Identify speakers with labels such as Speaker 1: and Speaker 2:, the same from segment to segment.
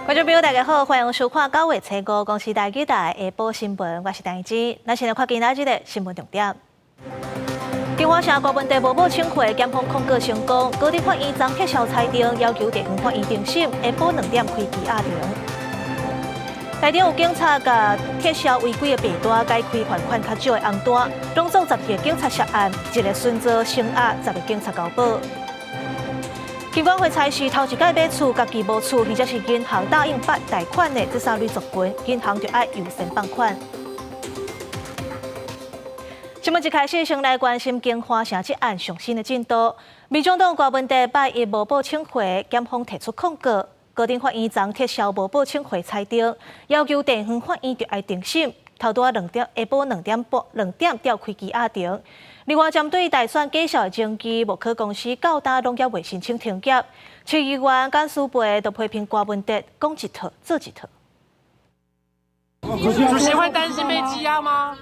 Speaker 1: 觀眾朋友，大家好，歡迎收看九月初五公視台語台下晡新聞，我是陳芝。咱先來看今仔日的新聞重點。金華城柯文哲無報請回，檢方控告成功，高等法院昨撤銷裁定，要求地方法院重審，下晡2點開羈押庭。台中有警察共撤銷違規的白單，改開罰款較少的紅單，攏總12個警察涉案，一个孫做聲押，十个警察交保。金管會差示頭一擺買厝，家己無厝，或者是銀行答應辦貸款的這三類族群，銀行就愛優先放款。新聞一開始，先來關心金華城這案上新的進度。民眾黨柯文哲拜一無報請回，檢方提出控告，高等法院昨撤銷無報請回裁定，要求地方法院著愛重審。頭拄仔兩點，下晡2點半2點調開羈押庭。另外，針對大選假數爭議，木可公司到今攏猶未申請停業。市議員簡思培就批評柯文哲講一套做一套。
Speaker 2: 主席會擔心被羈押嗎？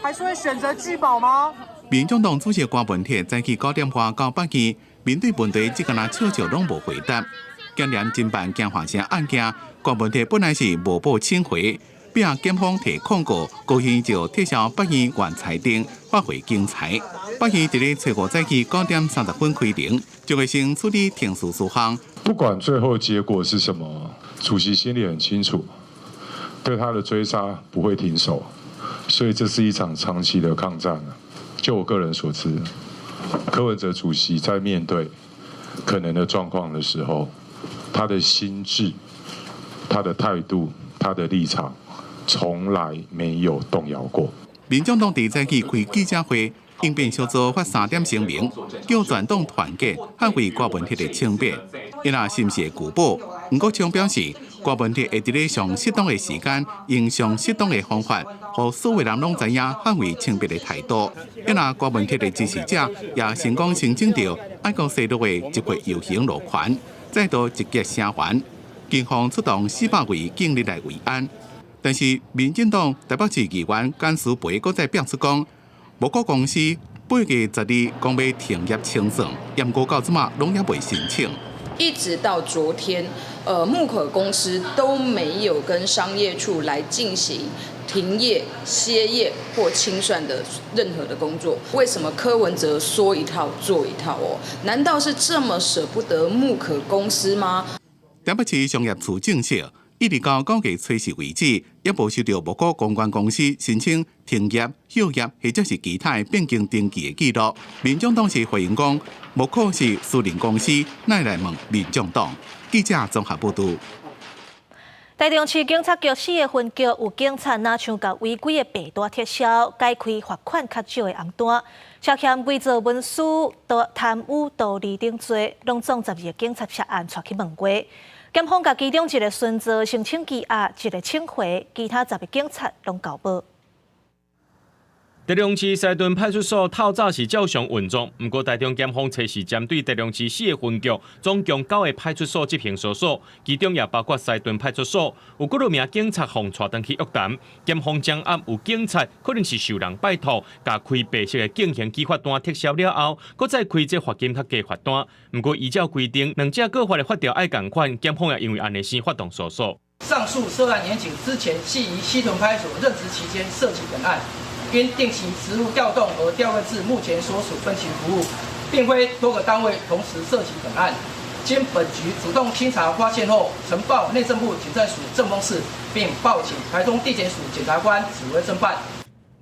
Speaker 2: 還是會選擇拒保嗎？
Speaker 3: 民眾黨主席柯文哲早起9點外到北京，面對問題，只敢若笑笑攏無回答。檢驗偵辦金華城案件，柯文哲本來是無報請回，壁檢方提控告，高院就撤銷法院原裁定，發回警裁。法院佇咧初五早起9點30分開庭，就會先處理程序事項。
Speaker 4: 不管最後結果是什麼，主席心裡很清楚，對他的追殺不會停手，所以這是一場長期的抗戰。就我個人所知，柯文哲主席在面對可能的狀況的時候，他的心智、他的態度、他的立場，從來沒有動搖過。
Speaker 3: 民眾黨佇早起開記者會，應變小組發三點聲明，叫全黨團結，捍衛柯文哲的清白。伊若是毋是會拒保？黃國昌表示，柯文哲會佇咧上適當的時間，用上適當的方法，予所有人攏知影捍衛清白的態度。伊若柯文哲的支持者也成功申請著愛國西路的集會遊行路權，再度集結聲援，警方出動400位警力來維安。但是，民進黨台北市議員簡思培閣再表示講，木可公司8月12講欲停業清算，毋過到這馬攏猶未申請。
Speaker 5: 一直到昨天，木可公司都沒有跟商業處來進行停業、歇業或清算的任何的工作。為什麼柯文哲說一套做一套哦？難道是這麼捨不得木可公司嗎？
Speaker 3: 台北市商業處證實，一直到9月初四為止，猶無收著木可公關公司申請停業、歇業或者是其他變更登記的記錄。民眾黨是回應講，木可是私人公司，哪會來問民眾黨？記者綜合報導。
Speaker 1: 台中市警察局四个分局有警察若像共違規的白單撤銷，改開罰款較少的紅單，涉嫌偽造文書、貪污、盜利等罪，攏總12个警察涉案，帶去問話。檢方共其中一个孫做申請羈押，一个請回，其他十个警察攏交保。
Speaker 6: 台中市西屯派出所透早是照常運作，毋過台中檢方初四針對台中市四个分局，總共九个派出所執行搜索，其中也包括西屯派出所，有幾若名警察予帶轉去約談。檢方掌握有警察可能是受人拜託，共開白色的徑行舉發單撤銷了後，閣再開這罰金較低罰單。毋過依照規定，兩者告發的法條愛仝款，檢方也因為按呢先發動搜索。
Speaker 7: 上述涉案員警之前係於西屯派出所任職期間涉及本案。因定期職務調動而調任至目前所屬分局服務，並非多個單位同時涉及本案。經本局主動清查發現後，呈報內政部警政署政風室，並報請台中地檢署檢察官指揮偵辦。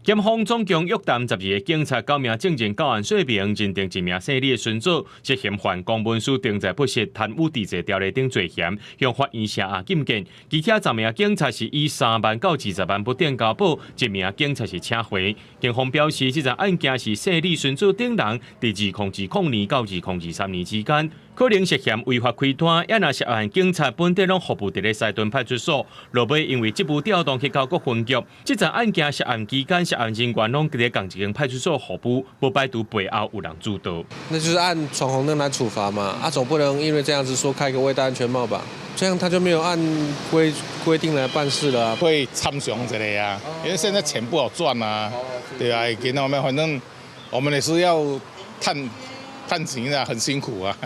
Speaker 6: 檢方總共約談12个警察，九名證人到案說明，認定一名姓李的孫子涉嫌犯公文書登載不實、貪污治罪條例等罪嫌，向法院聲押禁見。其他10名警察是以3萬到20萬不等交保，一名警察是請回。警方表示，這樁案件是姓李孫子等人佇2020年到2023年之間，可能涉嫌違法開單，也若涉案警察本底攏服務佇咧西屯派出所，落尾因為職務調動去到各分局，這樁案件涉案期間，涉案人員攏佇咧仝一間派出所服務，無排除背後有人主導。
Speaker 8: 那就是按闖紅燈來處罰嘛，啊，總不能因為這樣子說開個未戴安全帽吧？這樣他就沒有按規定來辦事了。
Speaker 9: 會參詳一下啊，因為現在錢不好賺啊，對啊，見到沒？反正我們也是要賺賺錢啊，很辛苦啊。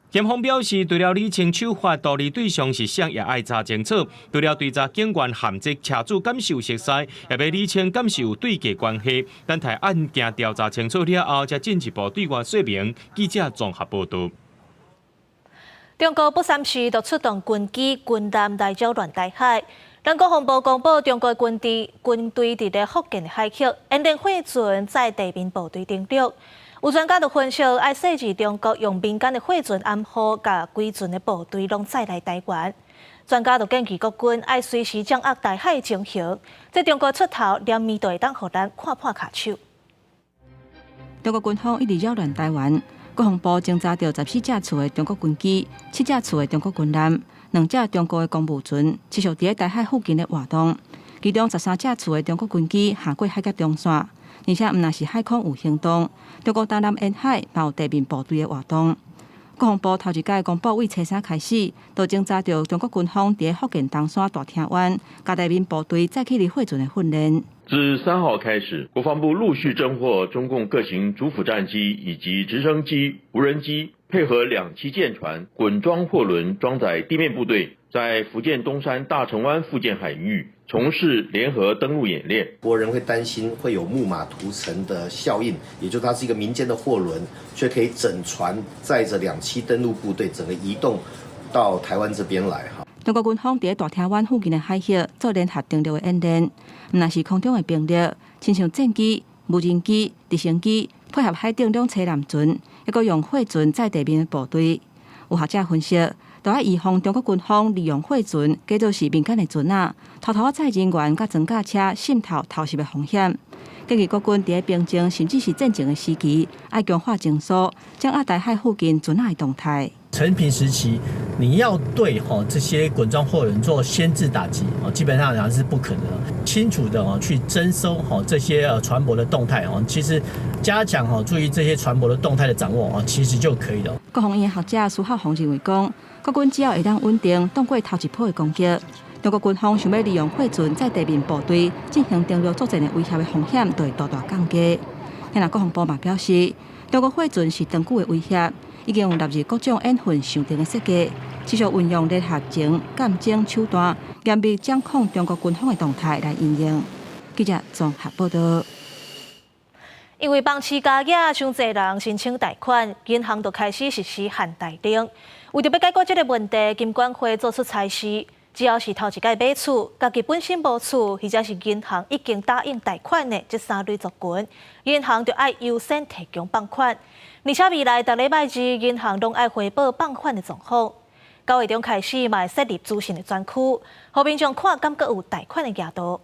Speaker 6: 檢方表示，除了理清處罰獨立對象是誰，也愛查清楚。除了追查警員含責車主敢是有熟似，也欲理清敢是有對價關係。等待案件調查清楚了後，才進一步對外說明。記者綜合報道。
Speaker 1: 中國不三時就出動軍機、軍艦來擾亂台海。咱國防部公布，中國軍隊佇咧福建海域，演練貨船載地面部隊登陸。有專家就分析，愛細緻中國用民間的貨船掩護，共規船的部隊攏載來台灣。專家就建議國軍愛隨時掌握台海情形，這中國出頭，連面都會當予咱看破跤手。
Speaker 10: 中國軍方一直擾亂台灣，國防部偵查著14架次的中國軍機，7架次的中國軍艦，2架中國的公務船，持續佇咧台海附近的活動。其中13架次的中國軍機橫過海峽中線。而且毋但是海空有行動，中國東南沿海嘛有地面部隊的活動。國防部頭一擺公布，對初三開始，就偵查著中國軍方佇咧福建東山大廳灣，共地面部隊載起的貨船的訓練。
Speaker 11: 自3號開始，國防部陸續偵獲中共各型主輔戰機以及直升機、無人機，配合兩棲艦船、滾裝貨輪裝載地面部隊，在福建東山大城灣附近海域從事聯合登陸演練。
Speaker 12: 國人會擔心會有木馬屠城的效應，也就它是一個民間的貨輪，卻可以整船載着兩棲登陸部隊，整個移動到台灣這邊來。哈。
Speaker 10: 中國軍方佇咧大廳灣附近的海域做聯合登陸的演練，毋但是空中的兵力，親像戰機、無人機、直升機，配合海頂兩棲艦船，抑閣用貨船載地面的部隊。有學者分析，著愛預防中國軍方利用貨船，假做是民間的船仔，偷偷載人員佮裝甲車滲透偷襲的風險。建議國軍佇咧平靜甚至是戰爭的時期，愛強化偵搜，掌握台海附近船仔的動態。
Speaker 13: 承平時期，你要對吼這些滾裝貨輪做先制打擊，哦，基本上講是不可能。清楚的哦去偵搜吼這些船舶的動態哦，其實加強吼注意這些船舶的動態的掌握哦，其實就可以了。
Speaker 10: 國防院學者蘇孝宏認為講，國軍只要會當穩定擋過頭一波的攻擊，中國軍方想欲利用貨船載地面部隊進行登陸作戰的威脅的風險，就會大大降低。另國防部嘛表示，中國貨船是長久的威脅，已經有納入各種演訓想定的設計，持續運用聯合偵、監偵手段，嚴密掌控中國軍方的動態來應用。記者綜合報道。
Speaker 1: 因為房市加價，傷濟人申請貸款，銀行就開始實施限貸令。為著欲解決這個問題，金管會做出裁示，只要是頭一擺買厝，家己本身無厝，或者是銀行已經答應貸款的這三類族群，銀行就愛優先提供放款。而且未來逐禮拜二，銀行攏愛匯報放款的狀況。9月中開始，嘛會設立資訊的專區，予民眾看敢閣有貸款的額度。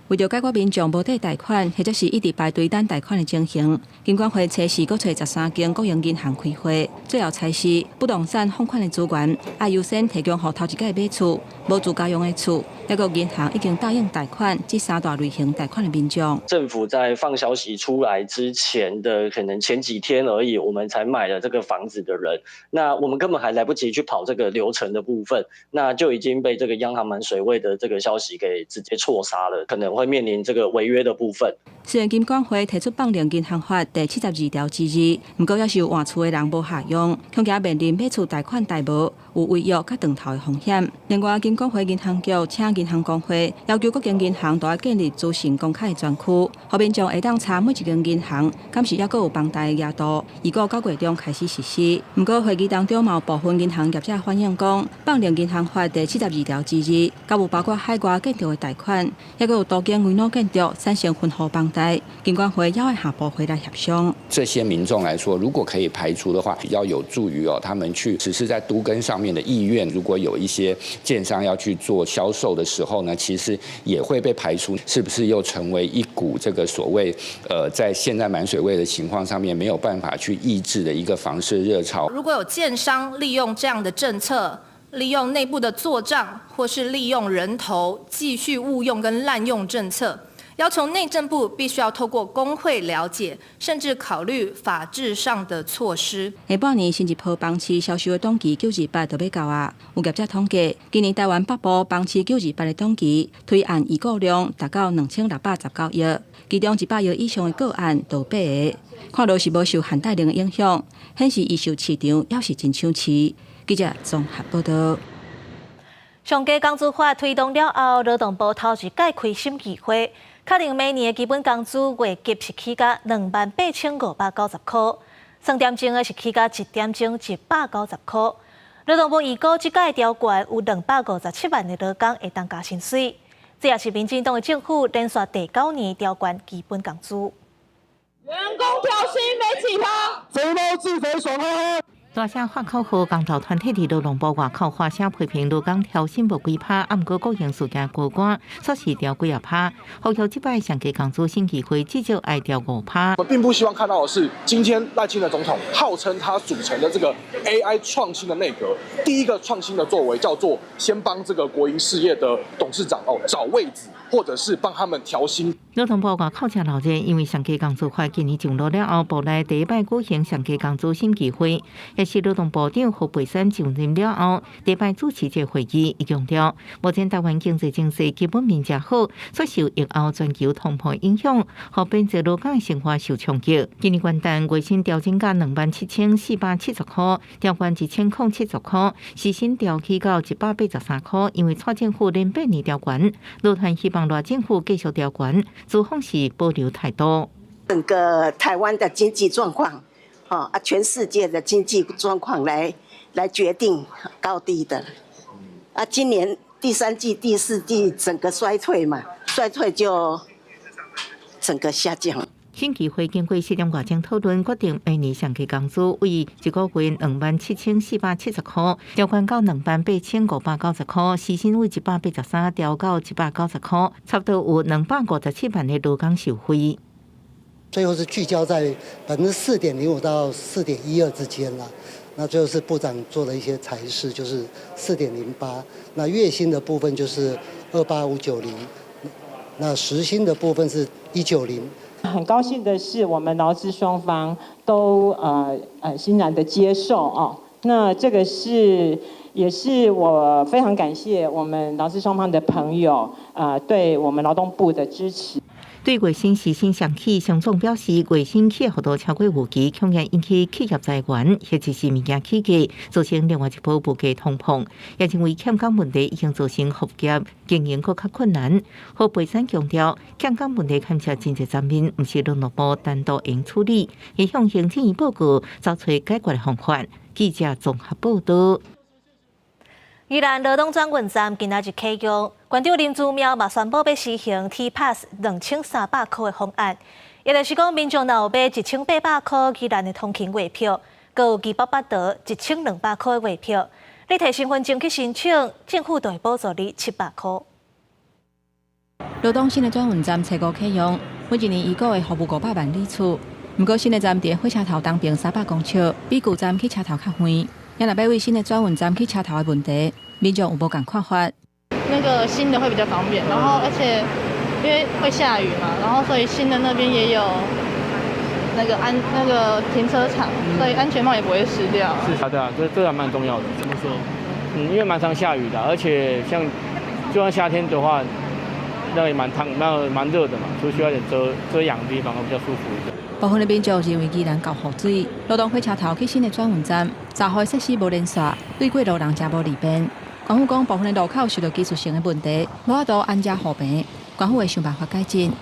Speaker 10: 為著解決民眾無底貸款，或者是一直排隊等貸款的情形，金管會初時閣揣13間國營銀行開會，最後裁示不動產放款的資源，愛優先提供予頭一擺買厝、無自家用的厝，抑閣銀行已經答應貸款這三大類型貸款的民眾。
Speaker 14: 政府在放消息出來之前的可能前幾天而已，我們才買了這個房子的人，那我們根本還來不及去跑這個流程的部分，那就已經被這個央行滿水位的這個消息給直接錯殺了，可能會面臨這個違約的部分。
Speaker 10: 雖然金管會提出放令銀行法第72條之2，毋過猶是有換厝的人無合用，恐驚面臨買厝貸款貸無有違約佮斷頭的風險。另外，金管會銀行局請銀行公會要求各間銀行都愛建立資訊公開的專區，予民眾會當查每一間銀行，敢是猶閣有房貸的額度。預估9月中開始實施。毋過會議當中嘛有部分銀行業者反映講，放令銀行法第72條之2，敢有包括海外建築的貸款，猶閣有都更危老建築產生分戶房貸，金管會猶愛下部會來協商。
Speaker 15: 這些民眾來說，如果可以排除的話，比較有助於哦，他們去實施在都更上面的意願。如果有一些建商要去做銷售的時候呢，其實也會被排除，是不是又成為一股這個所謂在現在滿水位的情況上面沒有辦法去抑制的一個房市熱潮？
Speaker 16: 如果有建商利用這樣的政策，利用內部的做帳，或是利用人頭繼續誤用跟濫用政策，要求內政部必須要透過工會了解，甚至考慮法制上的措施。
Speaker 10: 下半年新一波房市銷售的檔期928就欲到啊！有業者統計，今年台灣北部房市928的檔期推案預估量達到2619億，其中100億以上的個案就八个，看落是無受限貸令的影響，顯示預售市場猶是真搶市。記者綜合報道。
Speaker 1: 上低工資法推動了後，勞動部頭一擺開審議會，確定明年的基本工資月給是起價28,590箍，算點鐘的是起價一點鐘190箍。勞動部預估這擺調懸有257萬的勞工會當加薪水，這也是民進黨的政府連續第九年調懸基本工資。
Speaker 17: 員工調薪沒幾趴，肥貓自肥爽呵呵。
Speaker 18: 大聲喊口號，工頭團體佇勞動部外口發聲批評勞工調薪無幾趴，啊毋過國營事業高官煞是調幾仔趴，呼籲這擺上低工資審議會至少愛調5趴。
Speaker 19: 我們並不希望看到的是，今天賴清德總統號稱他組成的這個 AI 創新的內閣，第一個創新的作為叫做先幫這個國營事業的董事長哦找位置，或者是幫他們調薪。
Speaker 18: 勞動部外口誠鬧熱，因為上低工資法今年上路了後，部內第一擺舉行上低工資審議會，也是勞動部長何佩珊就任了後第一擺主持這個會議。伊強調，目前台灣經濟情勢基本面誠好，卻受疫後全球通膨影響，予變做勞工生活受衝擊。今年元旦月薪調整到27,470箍，調懸1070箍，時薪調起到183箍。因為蔡政府連8年調懸，勞團希望賴政府繼續調懸。做方是保留態度。
Speaker 20: 整個台灣的經濟狀況，啊，全世界的經濟狀況來決定高低的。啊，今年第三季、第四季整個衰退嘛，衰退就整個下降。
Speaker 18: 審議會經過四點外鐘討論，決定明年上低工資為一個月27,470箍，調懸到28,590箍，時薪為183調到190箍，差不多有257萬的勞工受惠。
Speaker 21: 最後是聚焦在4.05%到4.12之間啦。那最後是部長做了一些裁示，就是4.08。那月薪的部分就是28590，那時薪的部分是190。
Speaker 22: 很高興的是，我們勞資雙方都欣然的接受哦。那這個是也是我非常感謝我們勞資雙方的朋友啊，對我們勞動部的支持。
Speaker 18: 對月薪時薪上起，商總表示月薪起幅度超過預期，恐驚引起企業裁員或者是物件起價，造成另外一波物價通膨。也認為欠工問題已經造成服務業經營閣較困難。何培山強調，欠工問題牽涉真濟層面，毋是勞動部單獨用處理，會向行政院報告，找揣解決的方法。記者綜合報道。
Speaker 1: 宜蘭羅東轉運站今仔日啟用，縣長林姿妙嘛宣布欲實行 T-Pass 2300箍的方案，也就是講民眾若有買1800箍宜蘭的通勤月票，閣有基北八德1200箍的月票，你提身份證去申請，政府就會補助你700箍。
Speaker 10: 羅東新的轉運站初五啟用，每一年預估會服務500萬里次。毋過新的站佇火車頭東邊300公尺，比舊站去車頭較遠。也若欲為新的轉運站去車頭的問題，民眾有無仝看法？
Speaker 23: 那個新的會比較方便，然後而且因為會下雨嘛，然後所以新的那邊也有那個停車場，所以安全帽也不會濕掉。
Speaker 24: 是啊，對啊，這還蠻重要的。
Speaker 2: 怎麼說？
Speaker 24: 因為蠻常下雨的，而且像就算夏天的話，那也蠻燙，那蠻熱的嘛，所以需要點遮陽的地方會比較舒服一點。
Speaker 10: 部分的民眾認為宜蘭厚雨水，羅東火車頭去新的轉運站，閘雨設施無連線，對過路人誠無利便。縣府講部分的路口受到技術性的問題，無法度安遮護棚，縣府會想辦法改進。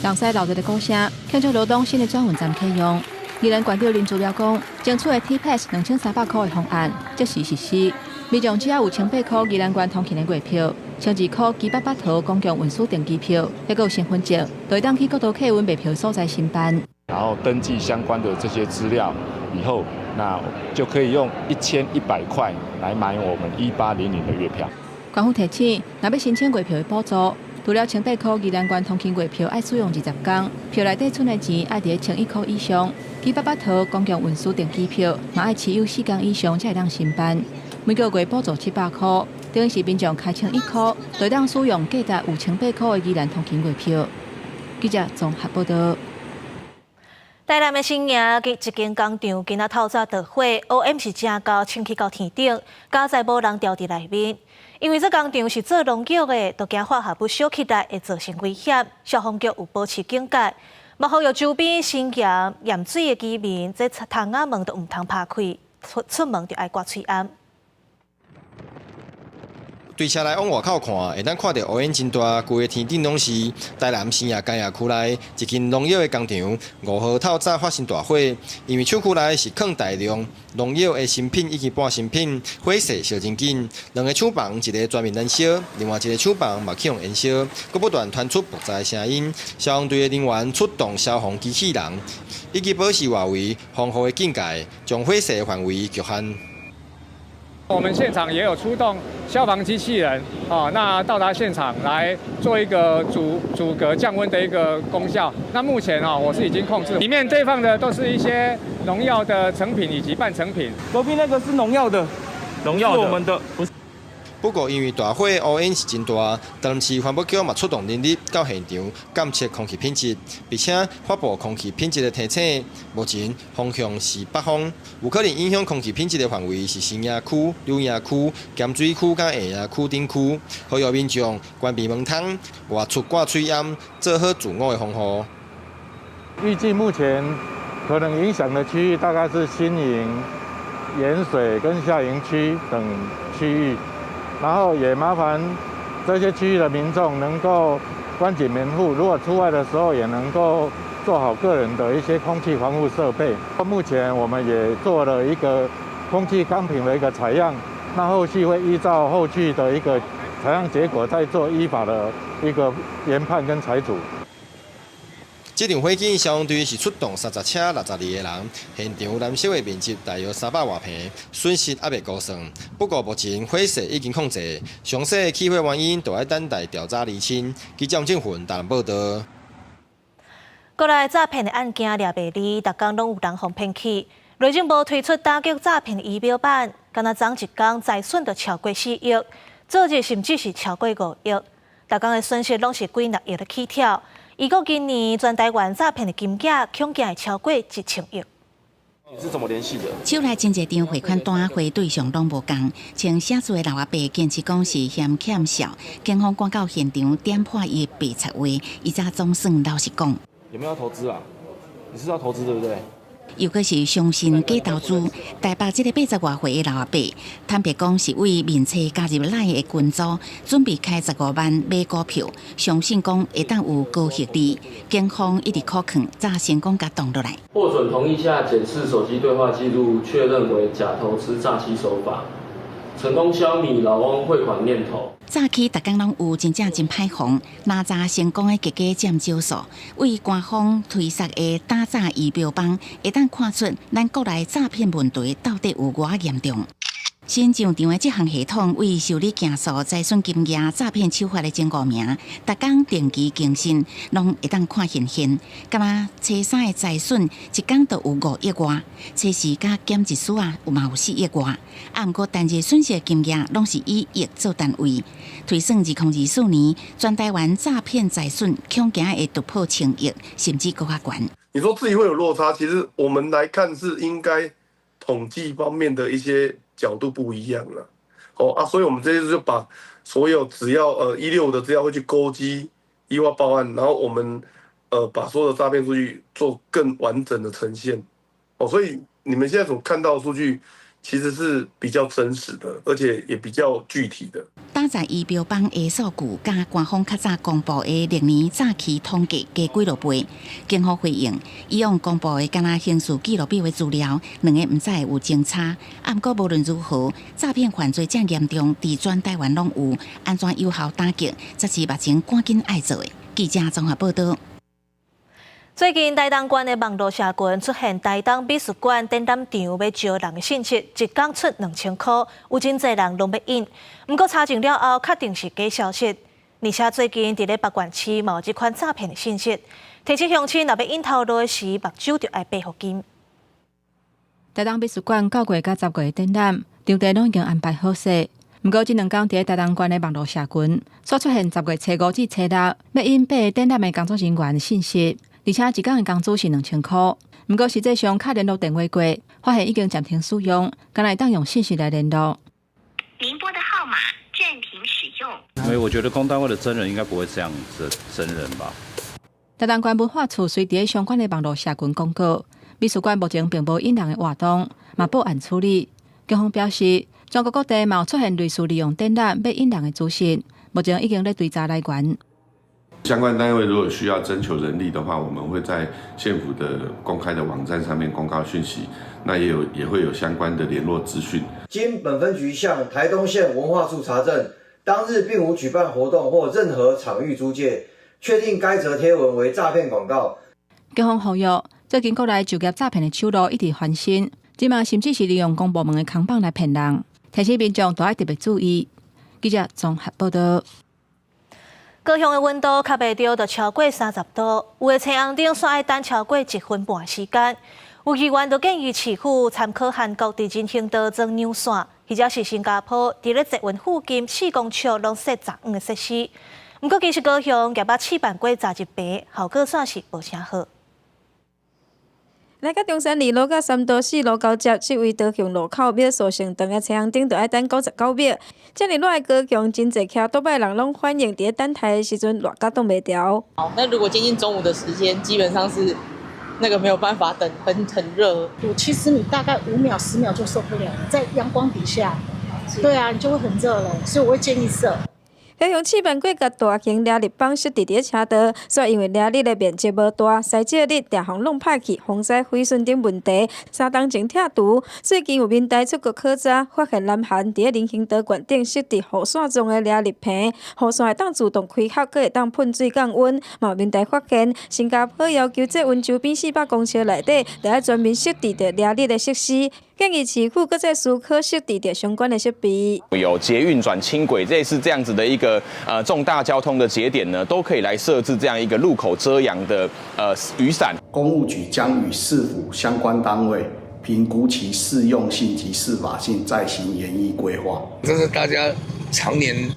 Speaker 10: 人西鬧熱的鼓聲，慶祝羅東新的轉運站啟用。宜蘭縣長林姿妙講，爭取的 T-Pass 2300箍的方案即時實施，民眾只要有1800箍宜蘭縣通勤的月票，1200箍基北八桃公共運輸登機票，抑閣有身份證，就會當去各道客運賣票所在申辦。
Speaker 25: 然後登記相關的這些資料以後，那就可以用1100塊來買我們1800的月票。
Speaker 10: 縣府提醒，若欲申請月票的補助，除了1800箍宜蘭縣通勤月票愛使用20工，票內底存的錢愛佇1100箍以上。基北八桃公共運輸登機票嘛愛持有4工以上才會當申辦。每個月補助700箍，等於是民眾開1001箍，就當使用價值5100箍的宜蘭通勤月票。記者綜合報道。
Speaker 1: 台南的新營一間工廠今仔透早著火，烏煙是誠厚，升起到天頂，佳哉無人牢佇內面。因為這工廠是做農藥的，都驚化合物燒起來會造成危險，消防局有保持警戒。嘛呼籲周邊新營鹽水的居民，這窗仔門都毋通拍開，出門就愛掛喙罨。
Speaker 3: 對車內往外口看，會當看著烏煙真大，規个天頂攏是。台南新營工業區內一間農藥的工廠，5號透早發生大火，因為廠區內是囥大量農藥的成品以及半成品，火勢燒真緊。兩个廠房，一个全面燃燒，另外一个廠房嘛去予延燒，閣不斷傳出爆炸的聲音。消防隊的人員出動消防機器人，以及保持外圍防護的警戒，將火勢範圍局限。
Speaker 4: 我們現場也有出動消防機器人，啊，那到達現場來做一個阻隔降溫的一個功效。那目前啊，我是已經控制，裡面堆放的都是一些農藥的成品以及半成品。
Speaker 2: 隔壁那個是農藥的，農藥我們的不是。
Speaker 3: 不過，因為大火烏煙是真大，台南市環保局嘛出動人力到現場監測空氣品質，並且發布空氣品質的提醒。目前風向是北風，有可能影響空氣品質的範圍是新營區、柳營區、鹹水區佮下營區等區。呼籲民眾關閉門窗，外出掛喙罨，做好自我的防護。
Speaker 5: 預計目前可能影響的區域大概是新營、鹽水跟下營區等區域。然後也麻煩這些區域的民眾能夠關緊門戶，如果出外的時候也能夠做好個人的一些空氣防護設備。目前我們也做了一個空氣鋼瓶的一個採樣，那後續會依照後續的一個採樣結果，再做依法的一個研判跟裁處。
Speaker 3: 這場火警，消防隊是出動30車62個人，現場燃燒的面積大約300外坪，損失猶未估算。不過目前火勢已經控制，詳細的起火原因都愛等待調查釐清。記者鄭雲台南報道。
Speaker 1: 國內詐騙的案件掠袂離，逐工攏有人予騙去。內政部推出打擊詐騙的儀表板，敢若昨一工財損就超過4億，昨日甚至是超過5億，逐工的損失攏是幾若億咧起跳。預估今年全台灣詐騙的金額恐驚會超過1000億。
Speaker 7: 你是怎麼聯繫的？
Speaker 8: 手內真濟張匯款單，匯對象攏無仝，穿寫字的老阿伯堅持講是嫌欠數，警方趕到現場點破伊的白賊話，伊才總算老實講。
Speaker 7: 有沒有要投資啊？你是要投資對不對？
Speaker 8: 又閣是相信假投資，台北這个80外歲的老阿伯，坦白講是為面冊加入 LINE 的群組，準備開15萬買股票，相信講會當有高獲利。警方一直苦勸，才成功共擋落來。
Speaker 26: 獲准同意下檢視手機對話記錄，確認為假投資詐欺手法，成功消弭老翁匯款念頭。
Speaker 8: 早起逐工攏有真正真歹防，哪詐成功的結果佔少數。為官方推捒的打詐儀表板，會當看出咱國內詐騙問題到底有偌嚴重。新上場的這項系統，為受理件數、財損金額、詐騙手法的前五名，逐工定期更新，攏會當看現現。敢若初三的財損，一工就有5億外；初四佮減一絲仔，有嘛有4億外。啊，毋過單日損失金額攏是以億做單位。推算2024年，全台灣詐騙財損恐驚會突破1000億，甚至閣較懸。
Speaker 27: 你說自己會有落差，其實我們來看是應該統計方面的一些角度不一樣了，哦啊，所以我們這次就把所有只要165的資料會去勾稽依法報案，然後我們把所有的詐騙數據做更完整的呈現，哦，所以你們現在所看到的數據其實是比較真實的，而且也比較具體的。
Speaker 8: 打詐儀表板的數據，佮官方較早公布的歷年詐欺統計加幾落倍。警方回應，以往公布的敢若刑事記錄表的資料，兩个毋知會有相差。啊，毋過無論如何，詐騙犯罪遮嚴重，佇全台灣攏有，按怎有效打擊，才是目前趕緊愛做的。記者綜合報道。
Speaker 1: 最近台東縣的網路社群出現台東美術館展覽場欲招人的信息，一工出2000箍，有真濟人攏欲應。毋過查證了後，確定是假消息。而且最近佇咧北縣市嘛有這款詐騙的信息，提醒鄉親若欲應頭路的時，目睭就愛閉予緊。
Speaker 10: 台東美術館9月佮10月展覽，場地攏已經安排好勢。毋過，這兩工佇台東縣的網路社群，煞出現10月初五至初六，欲引八个展覽的工作人員信息，而且一工的工資是2000箍。毋過實際上，敲聯絡電話過，發現已經暫停使用，敢若會當用信息來聯絡。
Speaker 6: 您撥的號碼暫停使用。
Speaker 9: 沒有，我覺得公單位的真人應該不會這樣子整人吧？
Speaker 10: 台東縣文化處隨佇相關的網路社群公告，美術館目前並無引人的活動，嘛報案處理。警方表示，全國各地嘛有出現類似利用展覽欲引人的資訊，目前已經咧追查來源。
Speaker 11: 相關單位如果需要徵求人力的話，我們會在縣府的公開的網站上面公告訊息，那也有也會有相關的聯絡資訊。
Speaker 12: 經本分局向台東縣文化處查證，當日並無舉辦活動或任何場域租借，確定該則貼文為詐騙廣告。
Speaker 10: 警方呼籲，最近國內就業詐騙的手路一直翻新，這馬甚至是利用公部門的扛棒來騙人，提醒民眾都愛特別注意。記者綜合報道。
Speaker 1: 高雄的溫度較袂著，就超過30度，有的青紅燈煞愛等超過一分半時間。有議員就建議市府參考韓國佇人行道裝陽傘，或者是新加坡佇咧捷運附近4公尺攏設遮雨的設施。毋過其實高雄業仔試辦過十一遍，效果算是無啥好。
Speaker 13: 來到中山二路佮三多四路交接，這位高雄路口欲掃乘長的青紅燈，就愛等99秒。遮爾熱的高雄，真濟騎倒擺人攏反映佇咧等待的時陣熱甲擋袂牢。
Speaker 14: 好，那如果接近中午的時間，基本上是那個沒有辦法等，很熱。
Speaker 15: 其實你大概5秒、10秒就受不了了，在陽光底下，對啊，你就會很熱了，所以我會建議設。
Speaker 13: 高雄試辦過共大型掠日板設置佇咧車道，煞因為掠日的面積無大，駛少日定予弄歹去，風災毀損等問題，3冬前拆除。最近有民代出國考察，發現南韓佇咧人行道懸頂設置雨傘狀的掠日棚，雨傘會當自動開合，閣會當噴水降溫。嘛有民代發現，新加坡要求捷運周邊400公尺內底，著愛全面設置著掠日的設施。建議市府閣再思考設置著相關的設備。
Speaker 28: 有捷運轉輕軌，類似這樣子的一個重大交通的節點呢，都可以來設置這樣一個路口遮陽的雨傘。
Speaker 29: 工務局將與市府相關單位評估其適用性及適法性，再行研議規劃。
Speaker 30: 這是大家常年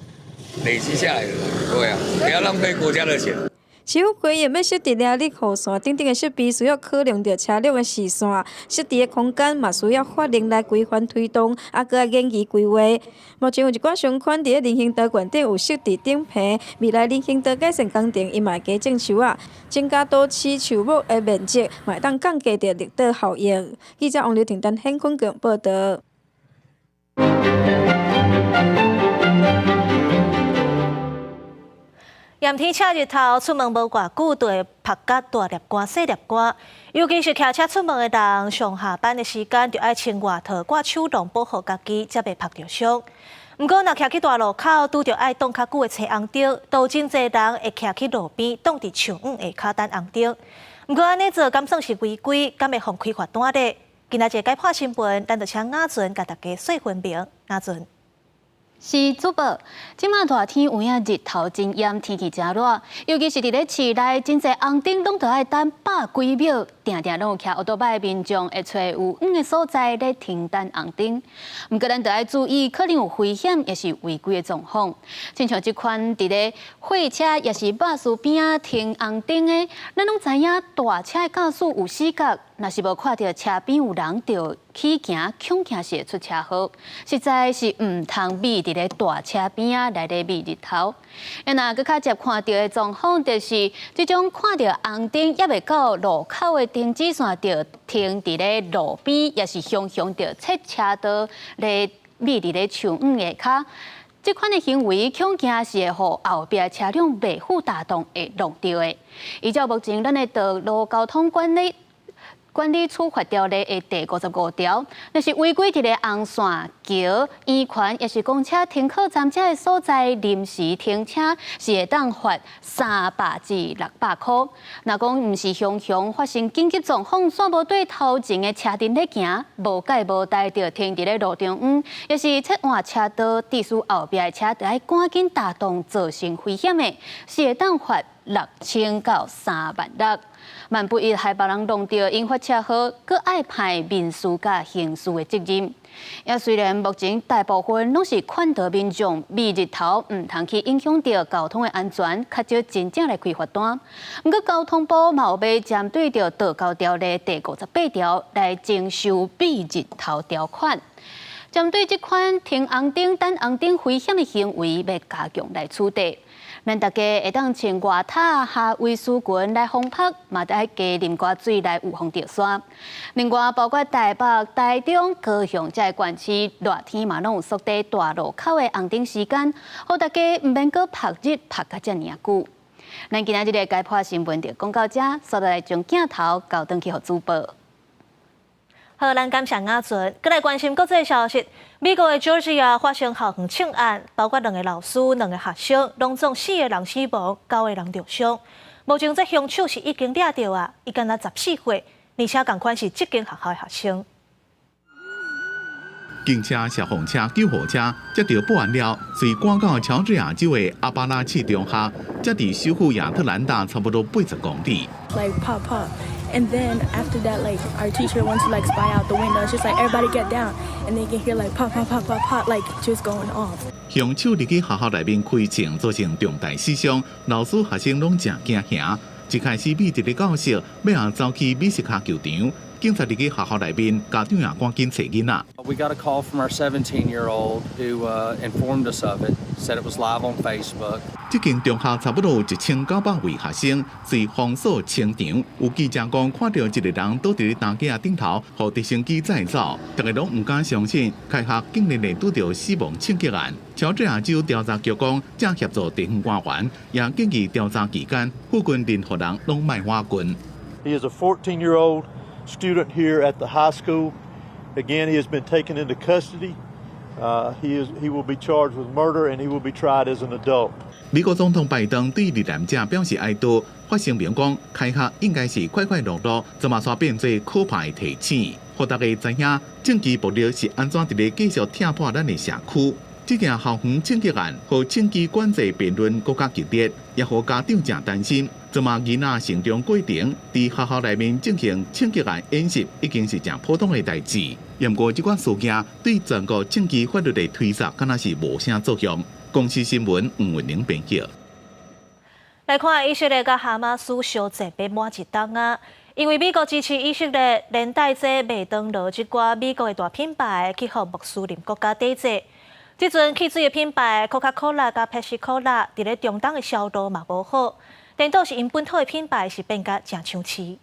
Speaker 30: 累積下來的，對啊，不要浪費國家的錢。
Speaker 13: 市府規劃欲設置掠日雨傘等等的設備，需要考量著車輛的視線，設置的空間嘛需要法令來規範推動，啊，閣愛研議規劃。目前有一寡商圈佇咧人行道懸頂有設置頂棚，未來人行道改善工程，伊嘛會加種樹仔，增加都市樹木的面積，嘛會當降低著熱島效應。記者王劉婷丹顯坤強報道。
Speaker 1: 炎天赤日頭，出門無偌久就會曝甲大粒汗、細粒汗。尤其是騎車出門的人，上下班的時間就愛穿外套、掛手籠保護家己，才袂曝著傷。毋過，若騎去大路口，拄著愛擋較久的青紅燈，都有真濟人會騎去路邊，擋佇樹蔭下跤等紅燈。毋過按呢做，敢算是違規？敢會予開罰單咧？今仔日解破新聞，咱就請雅純共大家細分明。雅純。
Speaker 31: 是主播，這馬熱天有影日頭真炎，天氣真熱，尤其是佇咧市內，真濟紅燈攏著愛等百幾秒，定定攏有騎歐多擺的民眾會揣有雨的所在咧停等紅燈。毋過咱著愛注意，可能有危險，抑是違規的狀況。親像這款佇咧貨車抑是巴士邊仔停紅燈的，咱攏知影大車的駕駛有死角，若是無看著車邊有人，就起行，恐驚是會出車禍，實在是毋通覕佇咧大車邊仔來咧覕日頭。啊，若閣較捷看著的狀況，就是這種看著紅燈猶未到路口的停止線，就停佇咧路邊，抑是雄雄著切車道咧覕佇咧樹蔭下跤。這款的行為，恐驚是會予後壁車輛袂赴大動會挵著的。依照目前咱的道路交通管理處罰條例的第55條，若是違規佇咧紅線、橋、圓環，抑是公車停靠站這个所在臨時停車，是會當罰300至600箍。若講毋是雄雄發生緊急狀況，煞無對頭前的車陣咧行，無蓋無代就停佇咧路中央，抑是切換車道，致使後壁的車著愛趕緊踏動，造成危險的，是會當罰6000到3萬6。萬不一害別人弄著引發車禍，閣愛判民事佮刑事的責任。也雖然目前大部分攏是勸導民眾避日頭，毋通去影響著交通的安全，較少真正來開罰單。毋過交通部嘛有欲針對著道交條例第58條來徵收避日頭條款。針對這款停紅燈、等紅燈危險的行為，欲加強來處罰。咱大家會當穿外套、夏威絲裙來防曬，嘛得愛加啉寡水來預防著沙。另外，包括台北、台中、高雄這个縣市，熱天嘛攏有縮短大路口的紅燈時間，予大家毋免閣曝日曝甲遮爾久。咱今仔日的解破新聞就講到這，煞來將鏡頭交轉去予主播。
Speaker 1: 好，咱感謝阿準，閣來關心國際消息。美國的喬治亞發生校園槍案，包括兩个老師、兩个學生，攏總四个人死亡，九个人著傷。目前這兇手是已經掠著啊，伊敢若14歲，而且仝款是這間學校的學生。
Speaker 4: 警車、消防車、救護車接到報案了，隨趕到喬治亞州的阿巴拉契中學，才佇首府亞特蘭大差不多80公里。
Speaker 16: Like pop pop, and then after that, like our teacher went to like spy out the window. She's like, "Everybody get down," and they can hear like pop pop pop pop pop, like just going off.
Speaker 4: 兇手入去學校內面開槍，造成重大死傷，老師學生攏誠驚嚇。一開始美籍的教室，尾仔走去美式跤球場，警察入去學校內面，家長也趕緊揣囡仔。
Speaker 17: We got a call from our 17-year-old who informed us of it, said it was live on Facebook.
Speaker 4: 這間中學差不多有1900位學生，隨封鎖清場。有記者講，看著一个人倒佇咧擔架頂頭，予直升機載走，大家攏毋敢相信，開學竟然會拄著死亡槍擊案。喬治亞州調查局講，正協助地方官員，也建議調查期間，附近任何人攏莫倚近。
Speaker 18: He is a 14-year-old student here at the high school. Again, he has been taken into custody. He will be charged with murder and he will be tried as an adult.
Speaker 4: 美國總統拜登對罹難者表示哀悼，發聲明講，開學應該是快快樂樂，這馬煞變做可怕的提醒，予大家知影政治暴力是按怎佇咧繼續拆破咱的社區。這件校園槍擊案予槍支管制辯論閣較激烈，也予家長誠擔心。這馬囡仔成長過程，佇學校內面進行槍擊案演習，已經是誠普通的代誌。毋過這款事件對全國槍支法律的推動，敢若是無啥作用。公視新聞吳文玲編輯。
Speaker 1: 來看以色列佮哈馬斯相戰欲滿一冬啊！因為美國支持以色列，連帶這麥當勞這寡美國的大品牌去予穆斯林國家抵制。這陣汽水的品牌可卡可樂佮百事可樂，佇咧中東的銷路嘛無好，顛倒是𪜶本土的品牌是變甲誠搶市。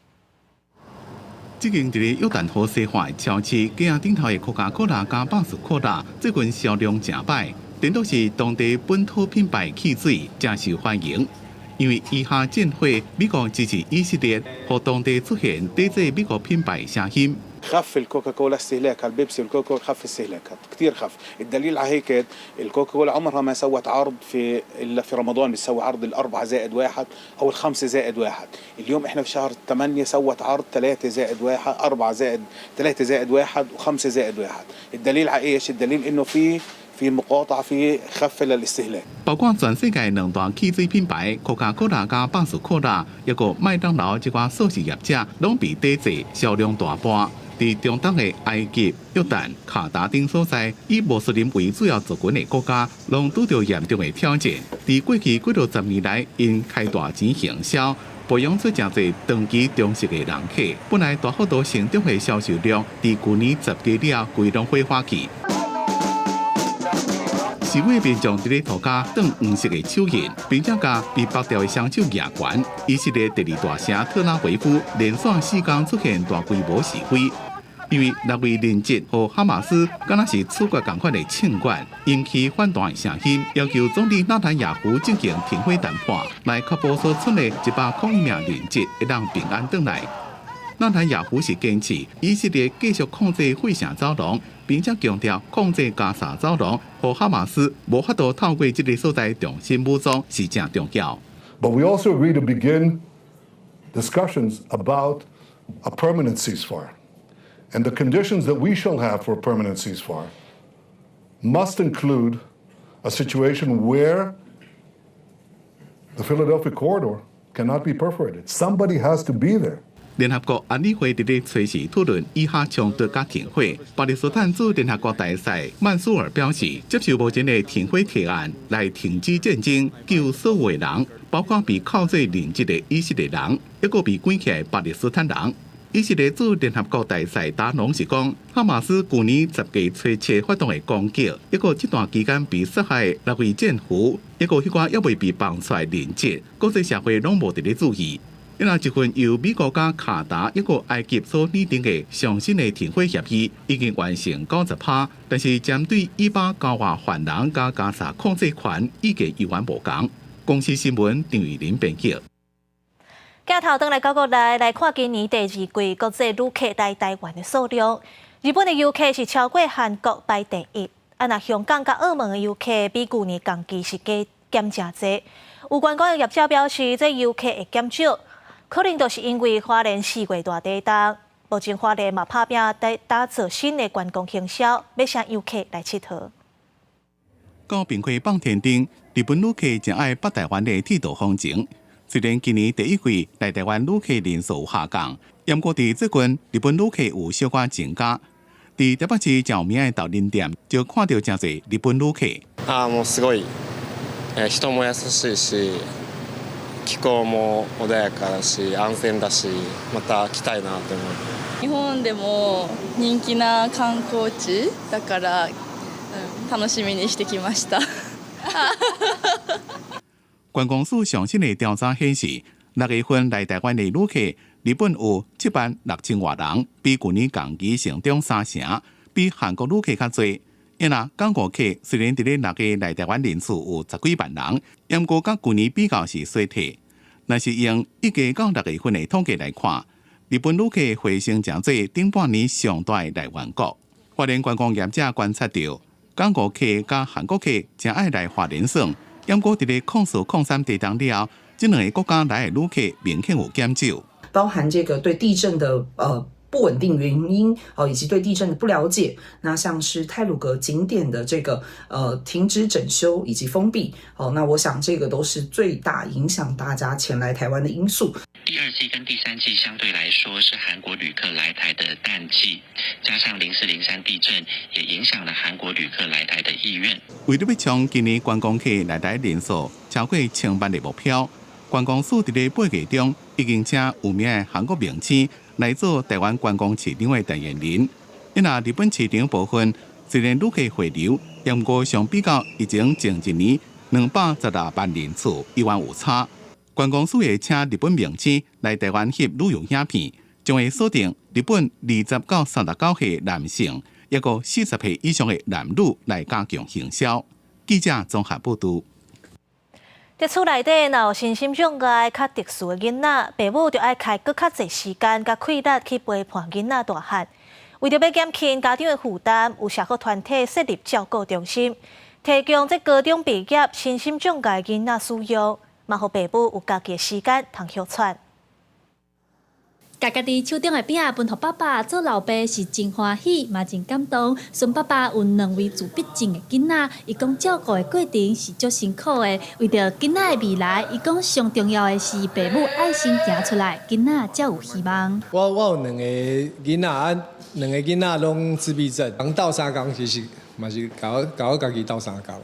Speaker 4: 這間佇咧約旦河西岸的超市，架仔頂頭的可卡可樂佮百事可樂，最近銷量誠歹，顛倒是當地本土品牌汽水誠受歡迎。因為以哈戰火，美國支持以色列，予當地出現抵制美國品牌聲音。
Speaker 19: خف الكوكاكولا استهلاكها، البيبسي والكوكا خف استهلاكها كثير خف. الدليل على هيك، الكوكاكولا عمرها ما سوت عرض الا في رمضان، بتسوي عرض ال4+1 او ال5+1. اليوم احنا في شهر 8، سوت عرض 3+1، 4 زائد 3+1 و5+1. الدليل على ايش؟ الدليل انه في مقاطعه، في خف للاستهلاك.
Speaker 4: 包括全世界兩大汽水品牌可卡可樂佮百事可樂，抑閣麥當勞這寡素食業者，攏被抵制，銷量大跌。佇中東的埃及、約旦、卡達等所在，以穆斯林為主要族群的國家，攏拄著嚴重的挑戰。佇過去幾若十年來，𪜶開大錢行銷，培養出誠濟長期忠實的人客。本來大幅度成長的銷售量，佇舊年10月了後，規攏火化去。示威民眾佇咧塗跤斷黃色的手印，並且共被縛著的雙手舉懸。以色列第二大城特拉維夫連續4工出現大規模示威，因為六位人質予哈馬斯敢若是處決仝款的槍決，引起反彈的聲音，要求總理納坦雅胡進行停火談判，來確保所賰的101名人質會當平安轉來。納坦雅胡是堅持以色列繼續控制費城走廊，並且強調控制加沙走廊，予哈馬斯無法度透過這个所在重新武裝是誠重要。
Speaker 20: But we also agree to begin discussions about a permanent ceasefire. And the conditions that we shall have for a permanent ceasefire must include a situation where the Philadelphia corridor cannot be perforated. Somebody has to be there.
Speaker 4: 聯合國安理會佇咧初四討論以哈衝突佮停火。巴勒斯坦駐聯合國大使曼蘇爾表示，接受目前的停火提案來停止戰爭，救所有的人，包括被扣做人質的以色列人，抑閣被關起來巴勒斯坦人。以色列駐聯合國大使達農是講，哈馬斯舊年10月初7發動的攻擊，抑閣這段期間被殺害六位戰俘，抑閣彼寡猶未被放出來人質，國際社會攏無佇咧注意。因這份由美國佮卡達抑閣埃及所擬定的上新的停火協議已經完成90%，但是針對以巴交換犯人佮加沙控制權意見猶原無仝。公視新聞張玉林編輯。
Speaker 1: 鏡頭轉來到國內來看今年第二季國際旅客來台灣的數量，日本的遊客是超過韓國排第一，啊若香港佮澳門的遊客比舊年同期是加減誠濟。有觀光業者表示，這遊客會減少，可能就是因為花蓮4月大地動，目前花蓮嘛拍拚在打造新的觀光行銷，欲請遊客來𨑨迌。
Speaker 4: 到平溪放天燈，日本旅客誠愛北台灣的鐵道風情。雖然今年第一季來台灣旅客人數有下降，毋過佇最近日本旅客有小可增加。佇台北市誠有名的豆奶店，就看著誠濟日本旅客。
Speaker 2: 啊，もうすごい、人も優しいし、気候も穏やかだし、安全だし、また來たいなと思う。
Speaker 3: 日本でも人気な観光地だから、楽しみにしてきました。
Speaker 4: 觀光署上新的調查顯示，6月份來台灣的旅客，日本有7萬6千外人，比舊年同期成長3成，比韓國旅客較濟。因若港澳客雖然佇咧6月來台灣人次有10幾萬人，毋過佮舊年比較是衰退。若是用1月到6月份的統計來看，日本旅客回升誠濟，頂半年上大的來源國。花蓮觀光業者觀察著，港澳客佮韓國客誠愛來花蓮耍。毋過佇咧04、03地動了後，這兩个國家來的旅客明顯有減少，
Speaker 5: 包含這個對地震的不穩定原因哦，以及對地震的不了解。那像是太魯閣景點的這個停止整修以及封閉哦，那我想這個都是最大影響大家前來台灣的因素。
Speaker 7: 第二季跟第三季相對來說是韓國旅客來台的淡季，加上04、03地震也影響了韓國旅客來台的意願。
Speaker 4: 為著欲衝今年觀光客來台人數超過1000萬的目標，觀光署佇咧8月中已經請有名的韓國明星來做台灣觀光市場的代言人。因若日本市場部分雖然旅客回流，毋過相比較疫情前一年216萬人次，猶原有差。觀光署會請日本明星來台灣翕旅遊影片，將會鎖定日本20到39歲男性，抑閣40歲以上的男女來加強行銷。記者綜合報導。
Speaker 1: 佇厝內底若有身心障礙較特殊的囡仔，爸母就愛開閣較濟時間佮氣力去陪伴囡仔大漢。為著欲減輕家長的負擔，有社福團體設立照顧中心，提供這高中畢業身心障礙囡仔使用，嘛予爸母有家己的時間通歇喘。
Speaker 21: 共家己手中的餅分予爸爸做老爸是真歡喜，嘛真感動。孫爸爸有兩位自閉症的囡仔，伊講照顧的過程是足辛苦的。為著囡仔的未來，伊講上重要的是爸母愛先行出來，囡仔才有希望。
Speaker 22: 我有兩个囡仔，啊，兩个囡仔攏自閉症，人鬥相共其實嘛是共我家己鬥相共。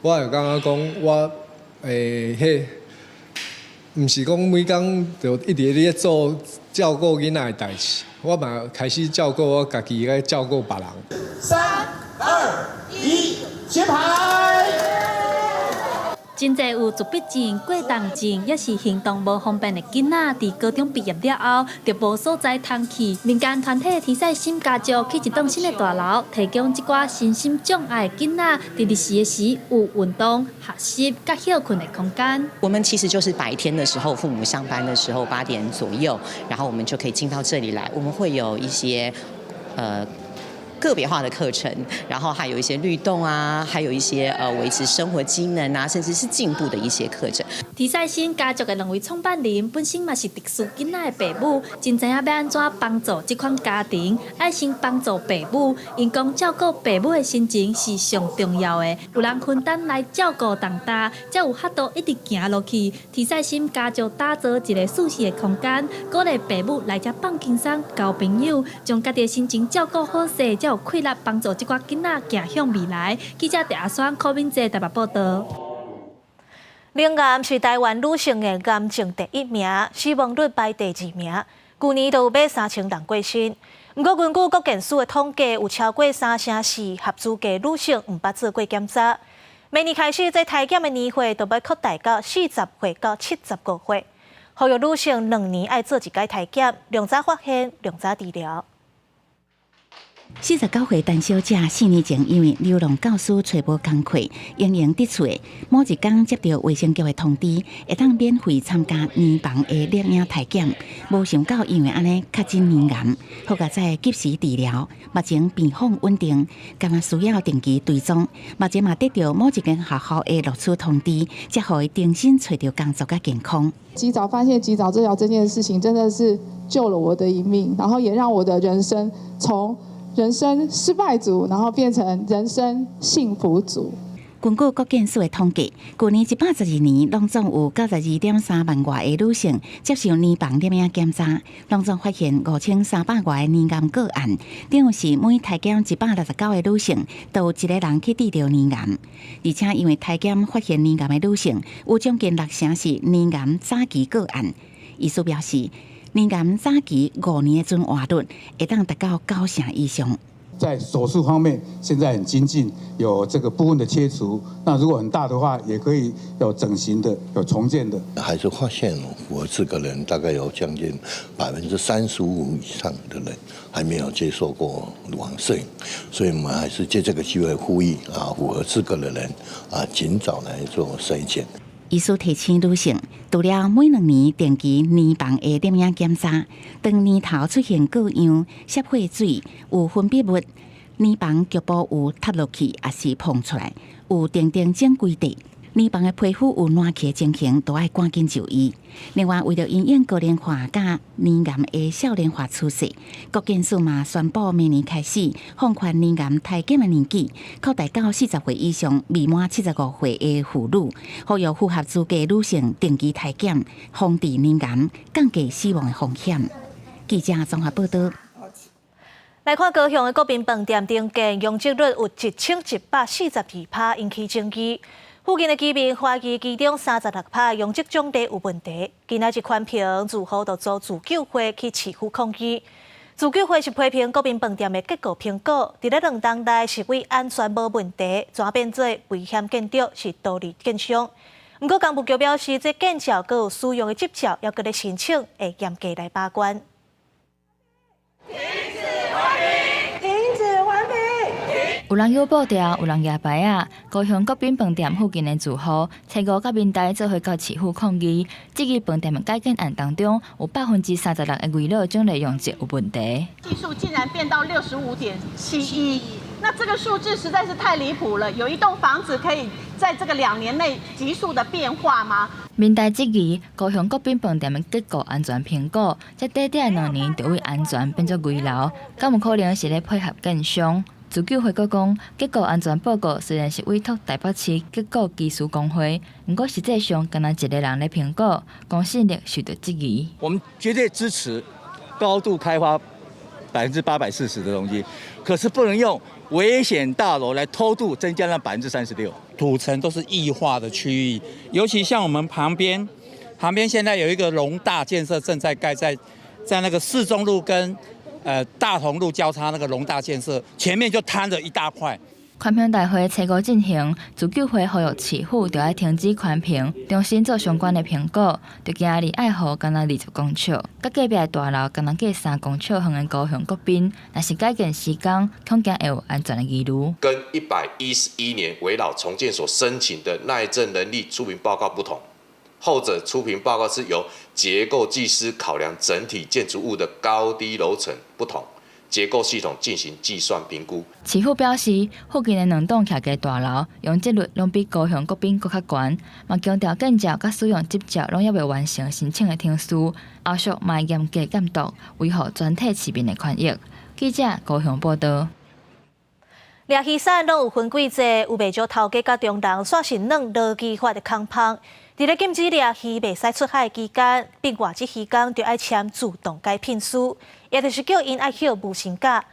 Speaker 22: 我會感覺講我彼。毋是講每工就一直咧做照顧囡仔的代誌，我嘛開始照顧我家己，愛照顧別人。
Speaker 23: 三、二、一，揭牌。
Speaker 21: 真濟有自閉症、過動症，抑是行動無方便的囡仔，佇高中畢業了後，就無所在通去。民間團體天使心家族起一棟新的大樓，提供這寡身心障礙囡仔，佇日時的時有運動、學習、佮歇睏的空間。
Speaker 28: 我們其實就是白天的時候，父母上班的時候8點左右，然後我們就可以進到這裡來。我們會有一些
Speaker 6: 個別化的課程，然後還有一些律動啊，還有一些維持生活機能啊，甚至是進步的一些課程。
Speaker 21: 提賽新家族的兩位創辦人本身嘛是特殊囡仔的爸母，真知影欲按怎幫助這款家庭，愛先幫助爸母，𪜶講照顧爸母的心情是上重要的，有人分擔來照顧重擔，才有法度一直行落去。提賽新家族打造一個舒適的空間，鼓勵爸母來遮放輕鬆、交朋友，將家己的心情照顧好勢，才有氣力幫助這寡囡仔行向未來。記者鄭阿雙、柯敏哲台北報道。
Speaker 1: 乳癌是台灣女性的癌症第一名，死亡率排第二名。舊年就有欲3000人過身。毋過根據國健署的統計，有超過34%合資格女性毋捌做過檢查。明年開始，這體檢的年歲就欲擴大到40歲到75歲。呼籲女性2年愛做一擺體檢，量早發現，量早治療。
Speaker 8: 49歲陳小姐4年前因為流浪教師揣無工課，閒閒佇厝，某一工接著衛生局的通知，會當免費參加乳房的攝影體檢，無想到因為按呢確診乳癌，好佳哉及時治療，目前病況穩定，敢若需要定期追蹤。目前嘛得著某一間學校的錄取通知，才予伊重新揣著工作佮健康。
Speaker 9: 及早發現、及早治療這件事情，真的是救了我的一命，然後也讓我的人生從人生失敗組，然後變成人生幸福組。
Speaker 8: 根據國健署的統計，舊年112年，攏總有92.3萬外个女性接受乳房攝影檢查，攏總發現5300外個乳癌個案，等於是每體檢169個女性，就有一個人去得著乳癌。而且因為體檢發現乳癌的女性，有將近六成是乳癌早期個案。醫師表示，乳癌早期5年的存活率會當達到九成以上。
Speaker 10: 在手術方面，現在很精進，有這個部分的切除。那如果很大的話，也可以有整形的，有重建的。
Speaker 11: 還是發現我這個人大概有將近35%以上的人還沒有接受過乳房攝影，所以我們還是借這個機會呼籲啊，符合資格的人啊，盡早來做篩檢。
Speaker 8: 醫師提醒女性，除了每2年定期乳房的攝影檢查，當乳頭出現過樣、澀血水、有分泌物、乳房局部有塌落去，抑是膨出來，有定定種規塊，乳房的皮膚有爛去的情形，都愛趕緊就醫。另外，為著因應高齡化佮乳癌的少年化趨勢，國健署嘛宣布，明年開始放寬乳癌體檢的年紀，擴大到40歲以上未滿75歲的婦女，呼籲符合資格女性定期體檢，防治乳癌，降低死亡的風險。記者綜合報道。
Speaker 1: 來看高雄的國賓飯店重建容積率有1142%，引起爭議。附近的居民懷疑其中36%容積獎勵有問題。今仔日寬頻住戶就組自救會去市府抗議。自救會是批評國賓飯店的結構評估，佇咧2冬內是為安全無問題，轉變做危險建築是道理建商。毋過工部局表示，這建照閣有使用的執照，猶閣咧申請，會嚴格來把關。
Speaker 12: 停止環評，停止環評。
Speaker 14: 有人搖布條，有人舉牌仔。高雄國賓飯店附近的住戶，初五佮民代做伙到市府抗議，質疑飯店的改建案當中，有36%的危老獎勵容積有問題。
Speaker 24: 係數竟然變到65.71，那這個數字實在是太離譜了。有一棟房子可以在這個2年內急速的變化嗎？
Speaker 14: 民代質疑高雄國賓飯店的結構安全評估，這短短2年就為安全變做危樓，敢有可能是咧配合建商？自救會閣講，結構安全報告雖然是委託台北市結構技師公會，毋過實際上干焦一个人咧評估，公信力受到質疑。
Speaker 25: 我們絕對支持高度開發840%的東西，可是不能用危險大樓來偷渡增加那36%。
Speaker 26: 土層都是液化的區域，尤其像我們旁邊，旁邊現在有一個龍大建設正在蓋在那個市中路跟大同路交叉那個龍大建設前面就攤了一大塊。
Speaker 14: 環評大會初五進行，自救會呼籲市府著愛停止環評，重新做相關的評估。就今日愛河干焦20公尺，佮隔壁的大樓干焦隔3公尺遠的高雄國賓，若是改建施工，恐驚會有安全的疑慮。
Speaker 27: 跟111年危老重建所申請的耐震能力初評報告不同，後者初評報告是由結構技師考量整體建築物的高低樓層不同，結構系統進行計算評估。
Speaker 14: 市府表示，附近的兩棟徛家大樓容積率攏比高雄國賓閣較懸，嘛強調建照佮使用執照攏猶未完成申請的程序，後續嘛會嚴格監督，維護全體市民的權益。記者高雄報導。
Speaker 1: 掠魚傘攏有分季節，有袂少頭家佮中人煞是軟勞基法的空縫。佇咧禁止掠魚袂使出海期間，變外籍漁工就愛簽自動解聘書，也就是叫𪜶愛歇無薪假。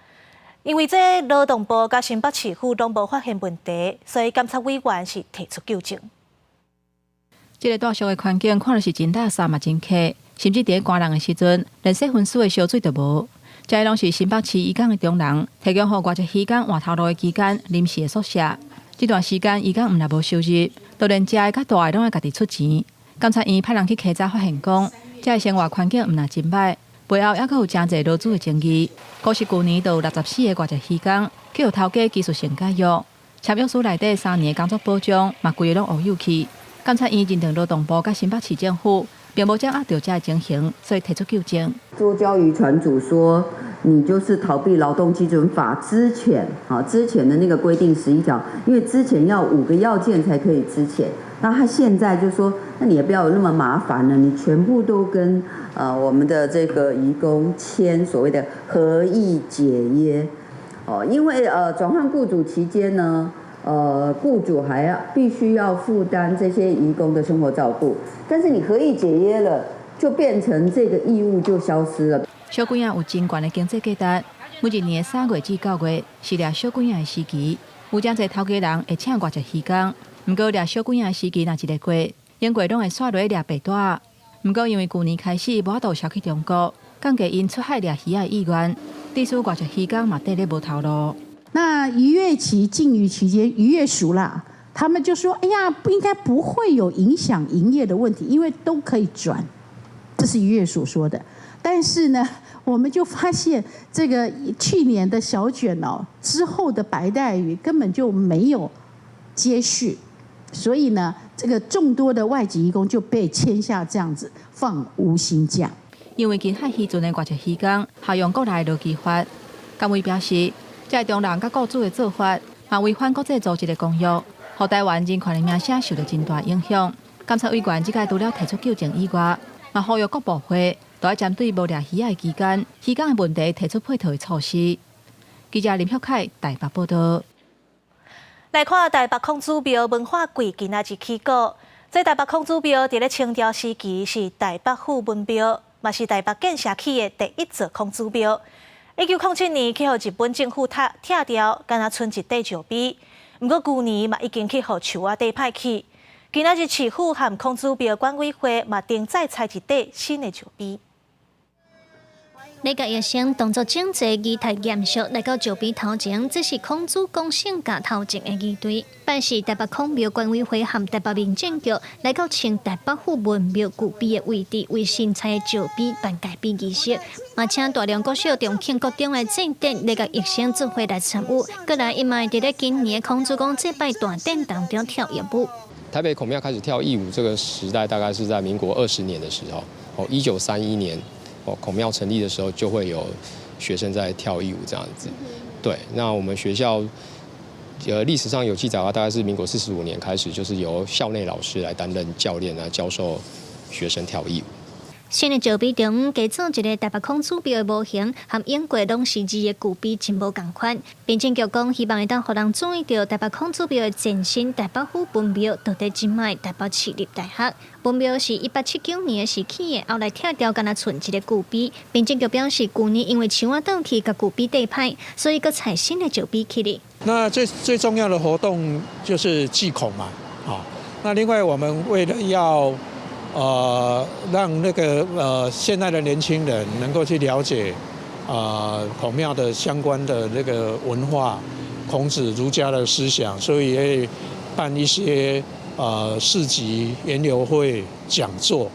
Speaker 1: 因為這勞動部佮新北市府攏無發現問題，所以監察委員是提出糾正。
Speaker 9: 這个大陸的環境看著是真垃圾嘛真客，甚至佇咧寒人的時陣，連洗身軀的燒水都無。這攏是新北市漁港的中人提供予外籍漁工換頭路的期間臨時的宿舍。這段時間漁工毋但無收入，就連食的佮蹛的攏愛家己出錢。監察院派人去稽查，發現講，這个生活環境毋但真䆀，背後猶閣有誠濟勞資的爭議。光是舊年就有64個外籍漁工去予頭家技術性解約，簽約書內底3年的工作保障嘛，規个攏烏有去。監察院認定勞動部佮新北市政府並無掌握著這个情形，所以提出糾正。
Speaker 2: 周交漁船主說：你就是逃避勞動基準法資遣啊，資遣的那個規定11條，因為資遣要五個要件才可以資遣。那他現在就說，那你也不要有那麼麻煩了，你全部都跟我們的這個移工簽所謂的合意解約哦，因為轉換雇主期間呢，雇主還要必須要負擔這些移工的生活照顧，但是你合意解約了，就變成這個義務就消失了。
Speaker 9: 小鬼仔有真懸的經濟價值，每一年的3月至9月是掠小鬼仔的時期，有誠濟頭家人會請外籍漁工。毋過掠小鬼仔的時期若一个過，英國攏會煞落去掠白帶。毋過因為舊年開始無法度銷去中國，降低𪜶出海掠魚仔的意願，致使外籍漁工嘛綴咧無頭路。
Speaker 13: 那漁業期禁漁期間，漁業署啦，他們就說：哎呀，不應該不會有影響營業的問題，因為都可以轉。這是漁業署說的。但是呢，我們就發現這個去年的小卷哦，之後的白帶魚根本就沒有接續，所以呢，這個眾多的外籍移工就被簽下這樣子放無薪假。
Speaker 9: 因為近海漁船的外籍漁工適用國內勞基法，監委表示，這个中人佮雇主的做法，嘛違反國際組織的公約，予台灣人權的名聲受著真大影響。監察委員這屆除了提出糾正以外，嘛呼籲各部會都愛針對無掠魚仔的期間，漁工的問題提出配套的措施。記者林旭凱台北報導。
Speaker 1: 來看台北孔子廟文化櫃今仔日起鼓。這台北孔子廟佇咧清朝時期是台北府文廟，嘛是台北建設起的第一座孔子廟。1907年去予日本政府拆拆掉，干焦賰一塊石碑。毋過舊年嘛已經去予樹仔塊歹去。今仔日市府和孔子廟管委會嘛定再裁一塊新的石碑。
Speaker 15: 禮節醫生動作整齊，儀態嚴肅，來到石碑頭前，這是孔子講聖教頭前的儀隊。拜四台北孔廟管委會和台北民政局來到前台北府文廟舊碑的位置，為新裁的石碑辦蓋碑儀式，嘛請大良國小、中慶國中的祭典禮節醫生做伙來參與。過來，伊嘛會佇咧今年的孔子宮祭拜大典當中跳佾舞。
Speaker 16: 台北孔廟開始跳佾舞，這個時代大概是在民國20年的時候，哦，1931年。哦，孔廟成立的時候就會有學生在跳佾舞這樣子。對，那我們學校，歷史上有記載的話，大概是民國45年開始，就是由校內老師來擔任教練來教授學生跳佾舞。
Speaker 15: 新的石碑中加做一个台北孔子廟的模型，和英國攏是字的舊碑真無仝款。民政局講，希望會當予人注意著台北孔子廟的前身台北府文廟，到底這擺台北市立大學。文廟是1879年時起的，後來拆掉，干焦賰一个舊碑。民政局表示，舊年因為樹仔倒去，共舊碑硩歹，所以閣裁新的石碑起來。
Speaker 17: 那最最重要的活動就是祭孔嘛，啊，那另外我們為了要讓那個現在的年輕人能夠去了解孔廟的相關的那個文化，孔子儒家的思想，所以會辦一些市集、研流會、講座。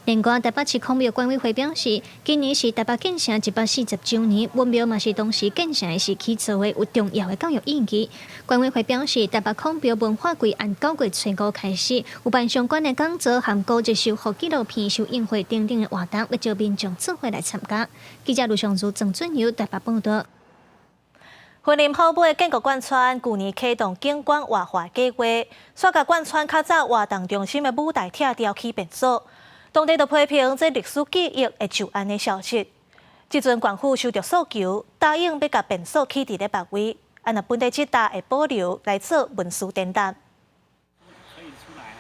Speaker 15: 另外，台北市孔廟管委會表示，今年是台北建成140週年，文廟嘛是當時建成的時期做的有重要的教育意義。管委會表示，台北孔廟文化季按9月初五開始，有辦相關的講座和古蹟修復紀錄片首映會等等的活動，欲招民眾做伙來參加。記者盧尚如、鄭俊友台北報導。
Speaker 1: 雲林虎尾建國貫村舊年啟動景觀活化計劃，煞共貫村較早活動中心的舞台拆掉起便所，當地就批評這歷史記憶會就按呢消失。這陣縣府收著訴求，答應欲共便所起佇咧別位，啊若本地這搭會保留來做文史展覽。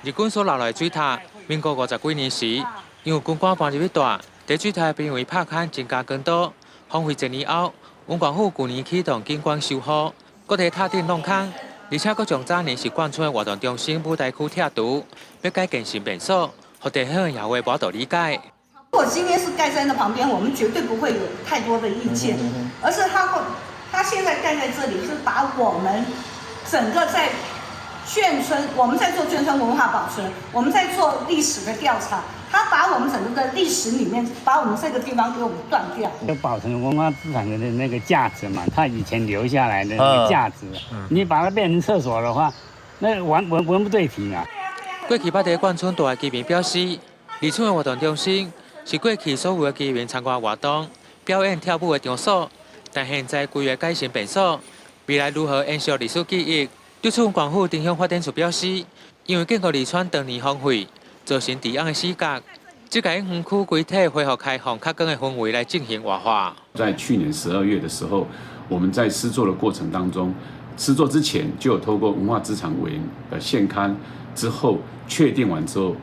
Speaker 3: 日軍所留來水塔，民國五十幾年時，因為軍官搬入去住，佇水塔邊圍拍空增加高度，荒廢一年後。文管府舊年啟動景觀修復，閣佇塔頂弄空，而且閣將早年是貫村的活動中心舞台區拆除，欲改建成便所，予地方也會無法度理解。
Speaker 4: 如果今天是蓋在那旁邊，我們絕對不會有太多的意見，而是他會，他現在蓋在這裡，是把我們整個在眷村，我們在做眷村文化保存，我們在做歷史的調查。他把我們整個的歷史裡面，把我們這個地方給我們斷掉。
Speaker 5: 要保存文化資產的那個價值嘛，他以前留下來的那個價值，你把它變成廁所的話，那完文文不對題啊。
Speaker 3: 過去捌佇貫村住的居民表示，二村的活動中心是過去所有的居民參加活動、表演跳舞的場所，但現在規劃改成便所，未來如何延續歷史記憶？對此，縣府城鄉發展處表示，因為建國二村當年荒廢，造成治安的死角，這個園區規體恢復開放較廣的範圍來進行活化。
Speaker 7: 在去年12月的時候，我們在施作的過程當中，施作之前就有透過文化資產委員的現勘之後確定完之後，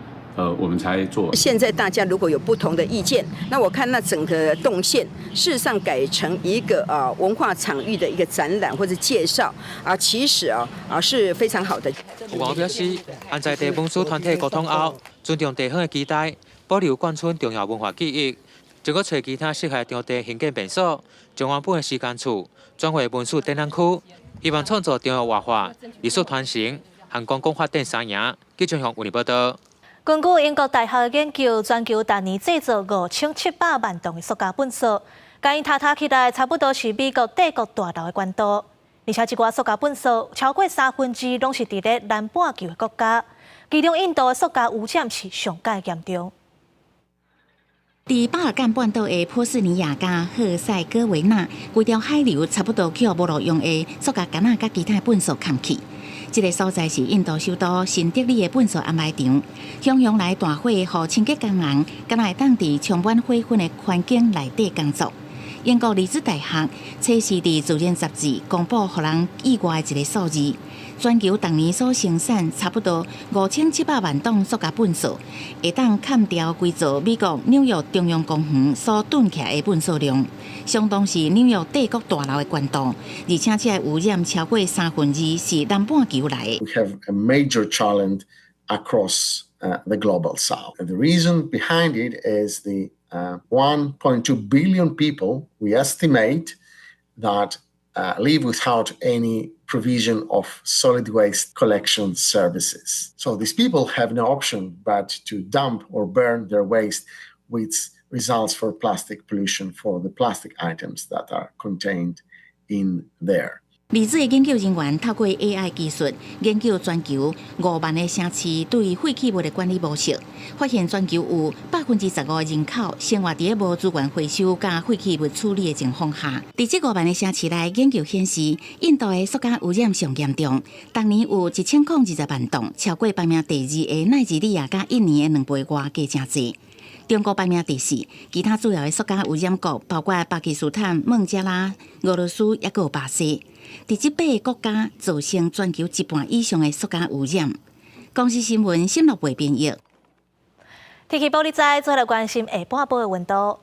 Speaker 7: 我們才做。
Speaker 18: 現在大家如果有不同的意見，那我看那整個動線事實上改成一個啊文化場域的一個展覽或者介紹啊，其實啊是非常好的。
Speaker 3: 有網友表示，按在地文史團體溝通後，尊重地方的期待，保留貫村重要文化記憶，就閣揣其他適合場地興建便所，將原本的時間厝轉為文史展覽區，希望創造重要活化、歷史傳承和觀光發展三贏。記者向為你報導。
Speaker 1: 根據英國大學研究，全球逐年製造5700萬噸的塑膠糞埽，共伊疊疊起來，差不多是美國帝國大樓的懸度。而且這寡塑膠糞埽超過2/3攏是佇咧南半球的國家，其中印度的塑膠污染是上蓋嚴重。
Speaker 8: 佇巴爾幹半島的波斯尼亞佮赫塞哥維納，規條海流差不多予無路用的塑膠桿仔佮其他糞埽崁去。這個所在是印度首都新德里的糞埽掩埋場，熊熊來大火，予清潔工人敢若會當佇充滿火焚的環境內底工作。英國利茲大學測試佇《自然》雜誌公布，予人意外的一個數字：全球逐年所生產差不多5700萬噸塑膠糞埽，會當崁掉規座美國紐約中央公園所囤起來的糞埽量，相當是紐約帝國大樓的懸度。而且這個污染超過2/3是南半球來的。
Speaker 19: We have a major challenge across the global south. And the reason behind it is the 1.2 billion people we estimate that live without any provision of solid waste collection services. So these people have no option but to dump or burn their waste, which results for plastic pollution for the plastic items that are contained in there.
Speaker 8: 利茲的研究人員透過 AI 技術研究全球5萬個城市對廢棄物的管理模式，發現全球有15%的人口生活佇咧無資源回收佮廢棄物處理的情況下。佇這5萬个城市內，研究顯示，印度的塑膠污染上嚴重，逐年有1020萬噸，超過排名第二的奈及利亞佮印尼的兩倍外加誠濟。中國排名第四，其他主要的塑膠污染國包括巴基斯坦、孟加拉、俄羅斯，抑閣有巴西。佇這八个國家造成全球一半以上的塑膠污染。公視新聞沈樂培編譯。
Speaker 1: 天氣報你知，做來關心下半晡的溫度。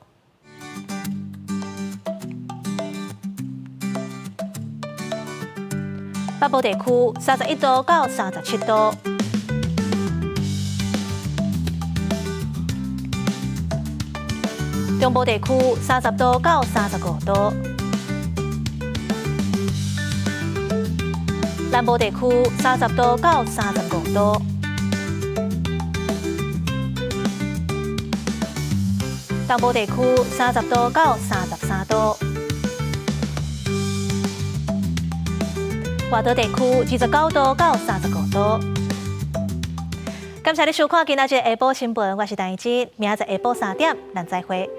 Speaker 1: 北部地區31度到37度。中部地區30度到35度，南部地區30度到35度，東部地區30度到33度，外島地區29度到35度。感謝你收看今仔日下晡新聞，我是陳怡之，明仔載下晡3點，咱再會。